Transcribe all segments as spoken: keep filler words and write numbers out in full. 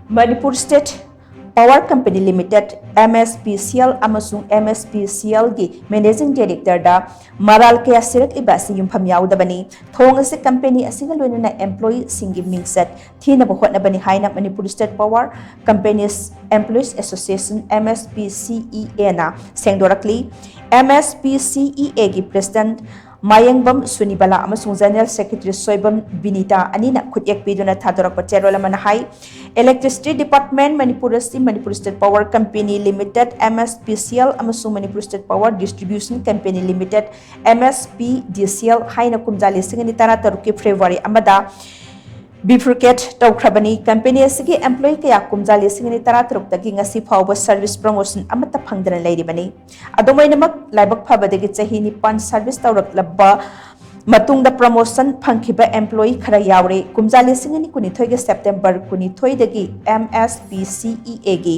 Manipur State Power Company Limited, M S P C L ꯑꯃꯁꯨꯡ M S P C L ꯒꯤ Managing Director ꯗ ꯃꯔꯥꯜ ꯀꯌꯥ ꯁꯤꯔꯛꯂꯤꯕ ꯑꯁꯤ ꯌꯨꯝꯐꯝ ꯌꯥꯎꯗꯕꯅꯤ꯫ ꯊꯧꯑꯣꯡ ꯑꯁꯤ company ꯑꯁꯤꯒ ꯂꯣꯏꯅꯅ employee ꯁꯤꯡꯒꯤ ꯃꯤꯡꯆꯠ ꯊꯤꯅꯕ ꯍꯣꯠꯅꯕꯅꯤ ꯍꯥꯏꯅ Manipur State Power Companies Employees Association, M S P C E A ꯅ ꯁꯦꯡꯗꯣꯔꯛꯂꯤ꯫ M S P C E A ꯒꯤ President ꯃꯥꯌꯦꯡꯕꯝ ꯁꯨꯅꯤꯕꯂꯥ ꯑꯃꯁꯨꯡ General Secretary ꯁꯣꯏꯕꯝ ꯕꯤꯅꯤꯇꯥ ꯑꯅꯤꯅ ꯈꯨꯠꯌꯦꯛ ꯄꯤꯗꯨꯅ ꯊꯥꯗꯣꯔꯛꯄ ꯆꯦꯔꯣꯜ ꯑꯃꯅ ꯍꯥꯏ, Electricity Department ꯃꯅꯤꯄꯨꯔ ꯑꯁꯤ Manipur State Power Company Limited, M S P C L, ꯑꯃꯁꯨꯡ Manipur State Power Distribution Company Limited, M S P D C L, ꯍꯥꯏꯅ ꯀꯨꯝꯖꯥ ꯂꯤꯁꯤꯡ ꯑꯅꯤ ꯇꯔꯥ ꯇꯔꯨꯛꯀꯤ February ꯑꯃꯗ bifurcate ꯇꯧꯈ꯭ꯔꯕꯅꯤ꯫ Company ꯑꯁꯤꯒꯤ employee ꯀꯌꯥ ꯀꯨꯝꯖꯥ ꯂꯤꯁꯤꯡ ꯑꯅꯤ ꯇꯔꯥ ꯇꯔꯨꯛꯇꯒꯤ ꯉꯁꯤ ꯐꯥꯎꯕ service promotion ꯑꯃꯠꯇ ꯐꯪꯗꯅ ꯂꯩꯔꯤꯕꯅꯤ꯫ ꯑꯗꯨꯝ ꯑꯣꯏꯅꯃꯛ, ꯂꯥꯏꯕꯛ ꯐꯕꯗꯒꯤ ꯆꯍꯤ ꯅꯤꯄꯥꯟ service ꯇꯧꯔꯛꯂꯕ ꯃꯇꯨꯡꯗ promotion ꯐꯪꯈꯤꯕ employee ꯈꯔ ꯌꯥꯎꯔꯦ꯫ ꯀꯨꯝꯖꯥ ꯂꯤꯁꯤꯡ ꯑꯅꯤ ꯀꯨꯟꯅꯤꯊꯣꯏꯒꯤ September ꯀꯨꯟꯅꯤꯊꯣꯏꯗꯒꯤ M S P C E A ꯒꯤ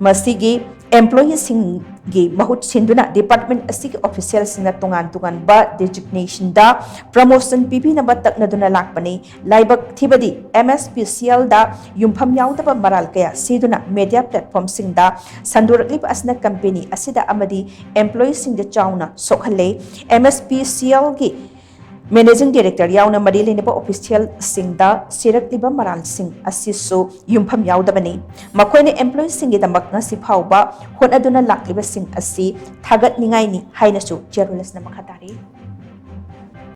ꯃꯁꯤꯒꯤ employee ꯁꯤꯡꯒꯤ ꯃꯍꯨꯠ ꯁꯤꯟꯗꯨꯅ department ꯑꯁꯤꯒꯤ official ꯁꯤꯡꯅ ꯇꯣꯉꯥꯟ ꯇꯣꯉꯥꯟꯕ designation ꯗ promotion ꯄꯤꯕꯤꯅꯕ ꯇꯛꯅꯗꯨꯅ ꯂꯥꯛꯄꯅꯤ꯫ ꯂꯥꯏꯕꯛ ꯊꯤꯕꯗꯤ, M S P C L ꯗ ꯌꯨꯝꯐꯝ ꯌꯥꯎꯗꯕ ꯃꯔꯥꯜ ꯀꯌꯥ ꯁꯤꯗꯨꯅ media platform ꯁꯤꯡꯗ ꯁꯟꯗꯣꯔꯛꯂꯤꯕ ꯑꯁꯤꯅ company ꯑꯁꯤꯗ ꯑꯃꯗꯤ employee ꯁꯤꯡꯗ ꯆꯥꯎꯅ ꯁꯣꯛꯍꯜꯂꯦ꯫ M S P C L ꯒꯤ Managing Director ꯌꯥꯎꯅ ꯃꯔꯤ ꯂꯩꯅꯕ official ꯁꯤꯡꯗ ꯁꯤꯔꯛꯂꯤꯕ ꯃꯔꯥꯜꯁꯤꯡ ꯑꯁꯤꯁꯨ ꯌꯨꯝꯐꯝ ꯌꯥꯎꯗꯕꯅꯤ꯫ ꯃꯈꯣꯏꯅ employee ꯁꯤꯡꯒꯤꯗꯃꯛ ꯉꯁꯤ ꯐꯥꯎꯕ ꯍꯣꯠꯅꯗꯨꯅ ꯂꯥꯛꯂꯤꯕꯁꯤꯡ ꯑꯁꯤ ꯊꯥꯒꯠꯅꯤꯡꯉꯥꯏꯅꯤ ꯍꯥꯏꯅꯁꯨ ꯆꯦꯔꯣꯜ ꯑꯁꯤꯅ ꯃꯈꯥ ꯇꯥꯔꯤ꯫